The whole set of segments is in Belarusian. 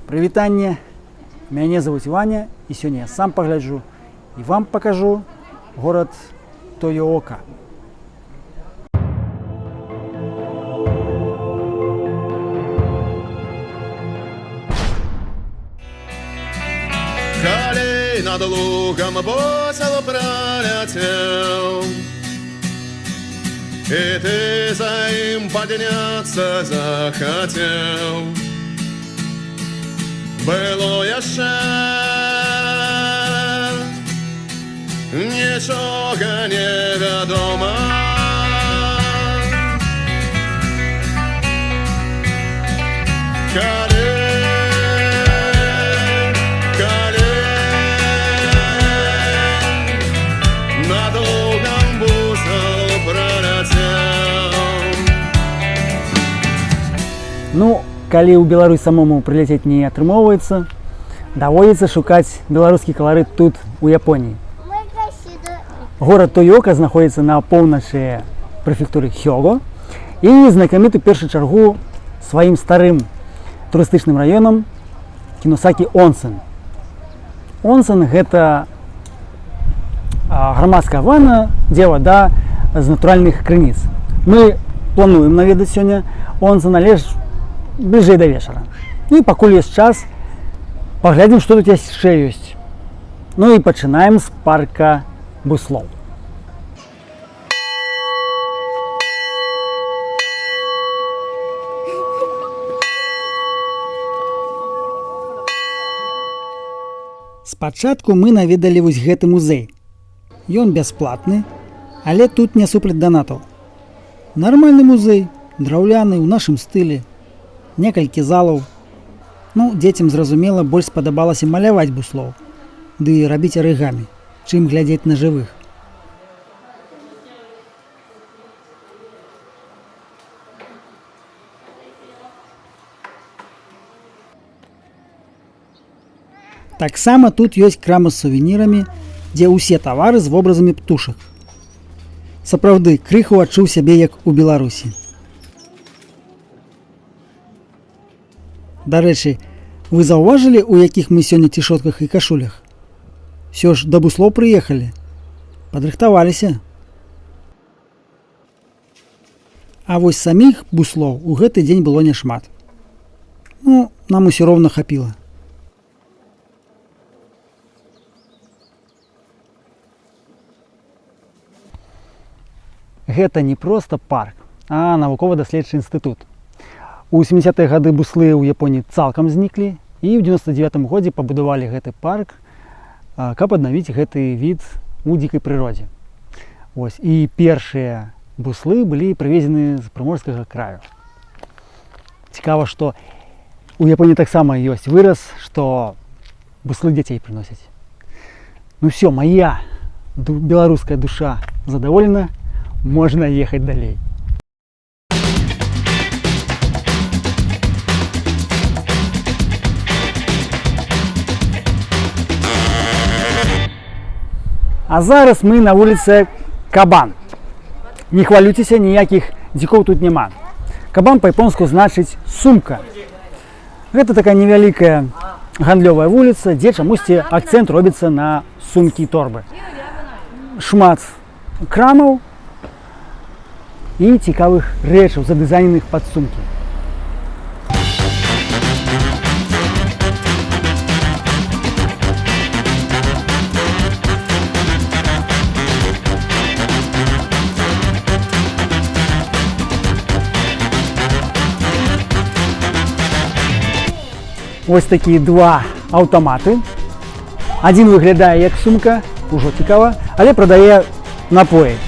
Прывітанне, мяне завуць Ваня, і сёння я сам пагляджу і вам пакажу горад Тоёока. Калі над лугам бусел праляцеў, і ты за ім падняцца захацеў. Было яшчэ нічога не вядома. Калі, калі над лугам бусел праляцеў. Ну, калі ў Беларусь самому прыляцець не атрымоўваецца, даводзіцца шукаць беларускі каларыт тут, у Японіі. Горад Тоёка знаходзіцца на поўначы прэфектуры Хёго і знакаміты ў першую чаргу сваім старым турыстычным раёнам Кіносакі Онсен. Онсен гэта грамадская ванна, дзе вада з натуральных крыніц. Мы плануем наведаць сёння онсен, але ж бліжэй да вечара. Ну і пакуль ёсць час, паглядзім, што тут яшчэ ёсць. Ну і пачынаем з парка буслоў. Спачатку мы наведалі вось гэты музей. Ён бясплатны, але тут не супраць данатаў. Нармальны музей, драўляны, ў нашым стылі, некалькі залаў. Ну, дзецям, зразумела, больш спадабалася маляваць буслоў, ды і рабіць арыгамі, чым глядзець на жывых. Таксама тут ёсць крама з сувенірамі, дзе ўсе тавары з вобразамі птушак. Сапраўды, крыху адчуў сябе як у Беларусі. Дарэчы, вы заўважылі, у якіх мы сёння цішотках і кашулях? Усё ж да буслоў прыехалі. Падрыхтаваліся. А вось саміх буслоў у гэты дзень было няшмат. Ну, нам усё роўна хапіла. Гэта не проста парк, а навукова-даследчы інстытут. У 70-е гады буслы ў Японіі цалкам зніклі, і ў 99 годзе пабудавалі гэты парк, каб аднавіць гэты від у дзікай прыродзе. Ось, і першыя буслы былі прывезены з прыморскага краю. Цікава, што у Японіі таксама ёсць выраз, што буслы дзяцей прыносяць. Ну всё, моя беларуская душа задаволена, можна ехаць далей. А зараз мы на вуліцы Кабан. Не хвалюйцеся, ніякіх дзікоў тут няма. Кабан па-японску значыць сумка. Гэта такая невялікая гандлёвая вуліца, дзе чамусьці акцэнт робіцца на сумкі і торбы. Шмат крамаў і цікавых рэчаў, задызайненых пад сумкі. Вось такія два аўтаматы. Адзін выглядае як сумка, ужо цікава, але прадае напоі.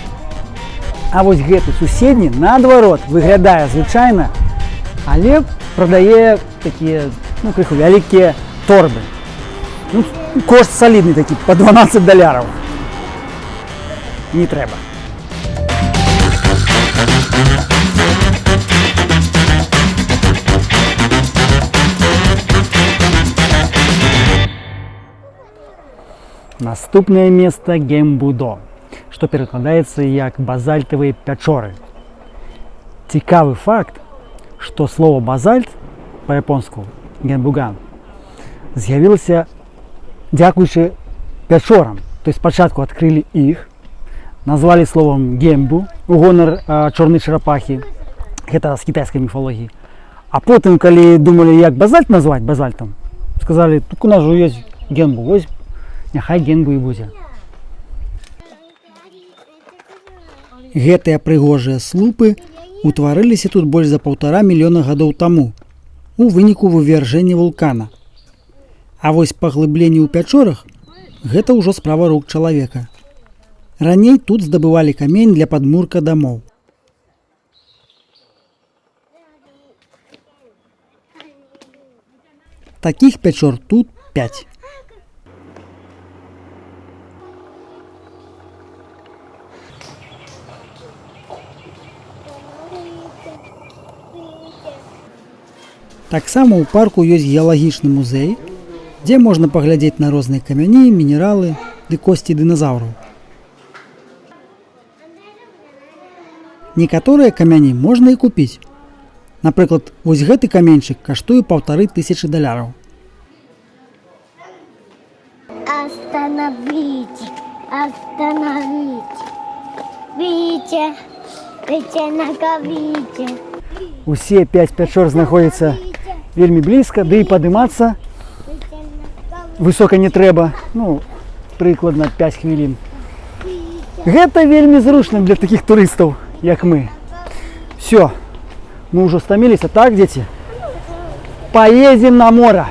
А вось гэты суседні, наадварот, выглядае звычайна, але прадае такія, крыху вялікія торбы. Кошт салідны такі, па 12 даляраў. Не трэба. Наступнае месца Гембудо, што перакладаецца як базальтавыя пячоры. Цікавы факт, што слово базальт па-японску генбуган з'явілася дзякуючы пячорам. То есть спачатку адкрылі іх, назвалі словам гембу у гонар чорнай чарапахі. Гэта з кітайскай міфалогіі. А потым, калі думалі, як базальт назваць базальтам, сказалі: «Так у нас жа ёсць гембу, вось няхай гембу і будзе». Гэтыя прыгожыя слупы утварыліся тут больш за 1,5 мільёна гадоў таму у выніку вывяржэння вулкана. А вось паглыбленне ў пячорах — гэта ўжо справа рук чалавека. Раней тут здабывалі камень для падмурка дамоў. Такіх пячор тут 5. Таксама ў парку ёсць геалагічны музей, дзе можна паглядзець на розныя камяні, мінералы ды косці дыназаўраў. Некаторыя камяні можна і купіць. Напрыклад, вось гэты каменьчык каштуе 1500 даляраў. Остановите, остановите. Витя, Витя, на Витя. Усе пяць пячор знаходзяцца вельмі блізка, ды і падымацца высока не трэба, ну, прыкладна 5 хвілін. Гэта вельмі зручна для такіх турыстаў, як мы. Всё, мы ўжо стаміліся, так, дзеці? Поедем на мора.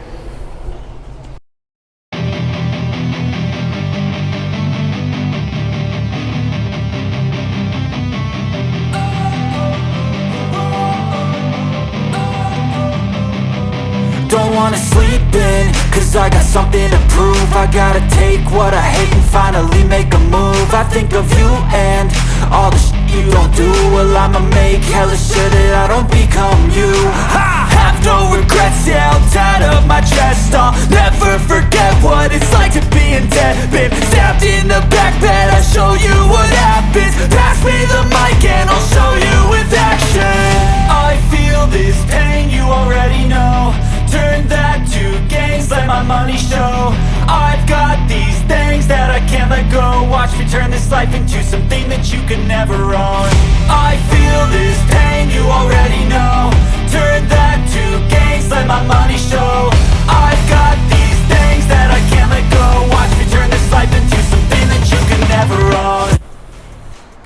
Don't wanna sleep in, 'cause I got something to prove. I gotta take what I hate and finally make a move. I think of you and all the shit you don't do. Well, I'ma make hella sure that I don't become you. I have no regrets, yeah, I'll tie up my chest. I'll never forget what it's like to be in debt. Been stabbed in the back bed, I'll show you what happens. Pass me the mic and I'll show you with action. I feel this pain, you already know. Turn that to gains, let my money show. I've got these things that I can't let go. Watch me turn this life into something that you can never own. I feel this pain, you already know. Turn that to gains, let my money show. I've got these things that I can't let go. Watch me turn this life into something that you can never own.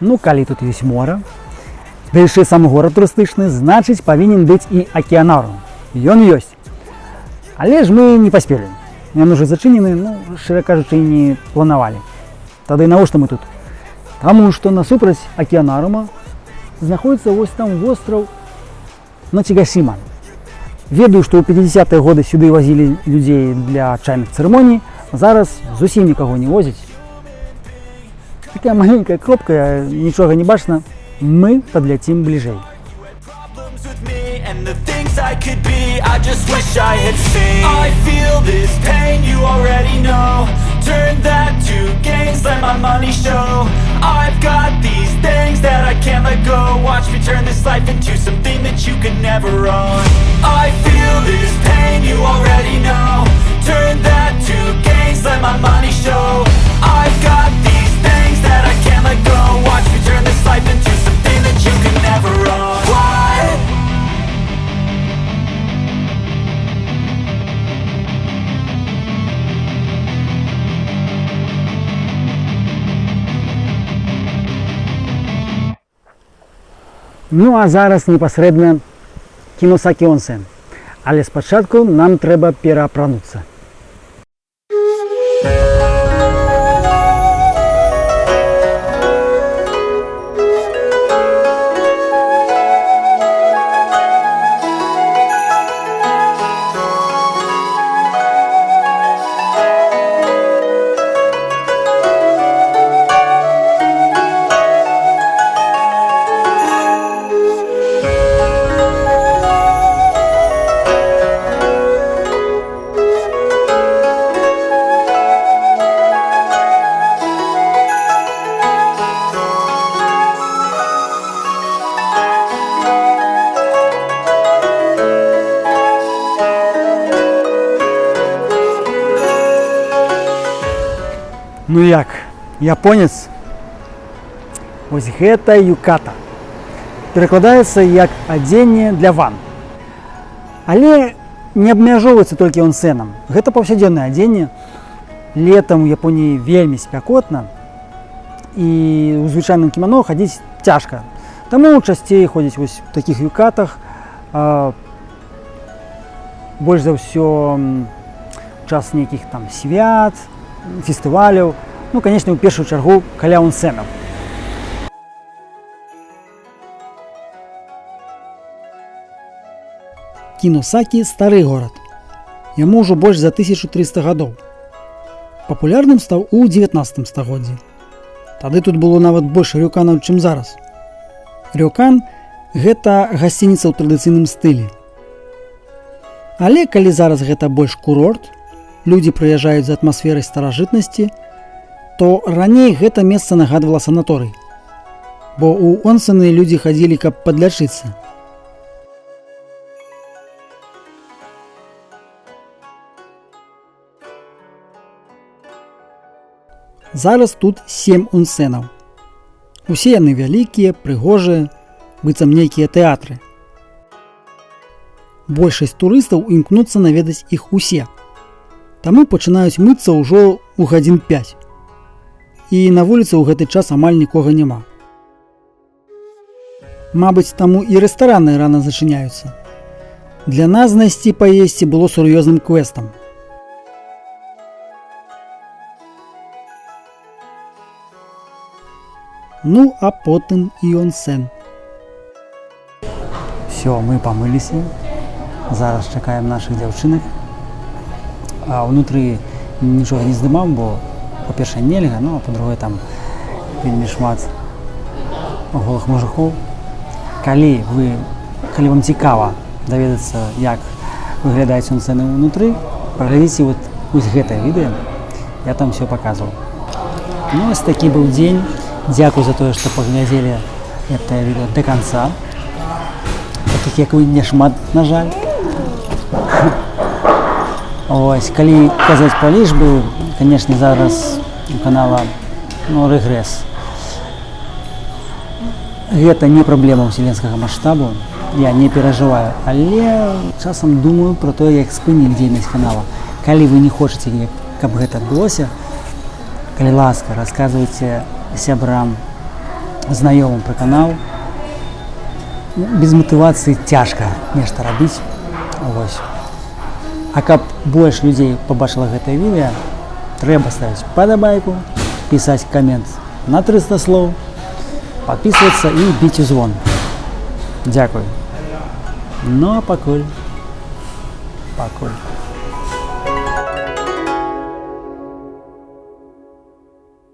Ну, калі тут ёсць мора, ды яшчэ сам горад турыстычны, значыць, павінен быць і акіянарыум. Ён ёсць. Але ж мы не паспелі. Ён ужо зачынены, ну, шчыра кажучы, не планавалі. Тады навошта мы тут? Таму што насупраць акіянарыума знаходіцца вось там востраў Націгасіма. Ведаю, што ў 50-е годы сюды вазілі людзей для чайных цырымоній, зараз зусім нікаго не возяць. Такая маленькая кропка, нічога не бачна. Мы падляцім бліжэй. Problems with me and the things I could be. I just wish I had seen. I feel this pain, you already know. Turn that to gains, let my money show. I've got these things that I can't let go. Watch me turn this life into something that you could never own. I feel this pain, you already know. Turn that to gains, let my money show. I've got these things that I can't let go. Watch me turn this life into something that you could never own. What? Ну а зараз непасрэдна Кіносакі Онсен. Але спачатку нам трэба пераапрануцца. Ну як, японец? Вось гэта юката. Перакладаецца як адзенне для ван. Але не абмяжоўваецца толькі онсенам. Гэта паўсядзённае адзенне. Летам у Японіі вельмі спякотна, і ў звычайным кімано хадзіць цяжка. Таму часцей ходзяць вось у такіх юкатах, больш за ўсё час нейкіх там свят, фестываляў, ну, канечне, у першую чаргу каля онсенаў. Кіносакі — стары горад. Яму ўжо больш за 1300 гадоў. Папулярным стаў у 19 стагоддзі. Тады тут было нават больш рёканаў, чым зараз. Рёкан — гэта гасцініца ў традыцыйным стылі. Але калі зараз гэта больш курорт, людзі прыязджаюць за атмасферай старажытнасці, то раней гэта месца нагадвала санаторый. Бо ў онсены людзі хадзілі, каб падлячыцца. Зараз тут 7 онсенаў. Усе яны вялікія, прыгожыя, быццам нейкія тэатры. Большасць турыстаў імкнуцца наведаць іх усе. Таму пачынаюць мыцца ўжо ў гадзін 5. І на вуліцы ў гэты час амаль нікога няма. Мабыць, таму і рэстараны рана зачыняюцца. Для нас знайсці паесці было сур'ёзным квестам. Ну, а потым і онсен. Всё, мы памыліся. Зараз чакаем нашых дзяўчынак. А ўнутры нічога не здымаў, бо, па-першае, нельга, ну, а па-другое, там вельмі шмат голых мужикоў. Калі вам цікава даведацца, як выглядаюць онсены ўнутры, паглядзіце вот вось гэтае відэа, я там всё паказваў. Ну, вось такі быў дзень. Дзякуй за тое, што паглядзелі гэтае відэо до конца. Такіх, як вы, не шмат, на жаль. Ось, калі казаць пра лічбы, канешне, зараз у канала, ну, рэгрэс. Гэта не праблема ўсяленскага маштабу, я не перажываю, але часам думаю пра тое, як спыніць дзейнасць канала. Калі вы не хочаце, каб гэта адбылося, калі ласка, расказвайце сябрам, знаёмым пра канал. Без матывацыі цяжка нешта рабіць. Вось. А каб больш людзей пабачыла гэтае відэа, трэба ставіць падабайку, пісаць камент на 300 слоў, подписываться і біць у звон. Дзякуй. Ну а пакуль. Пакуль.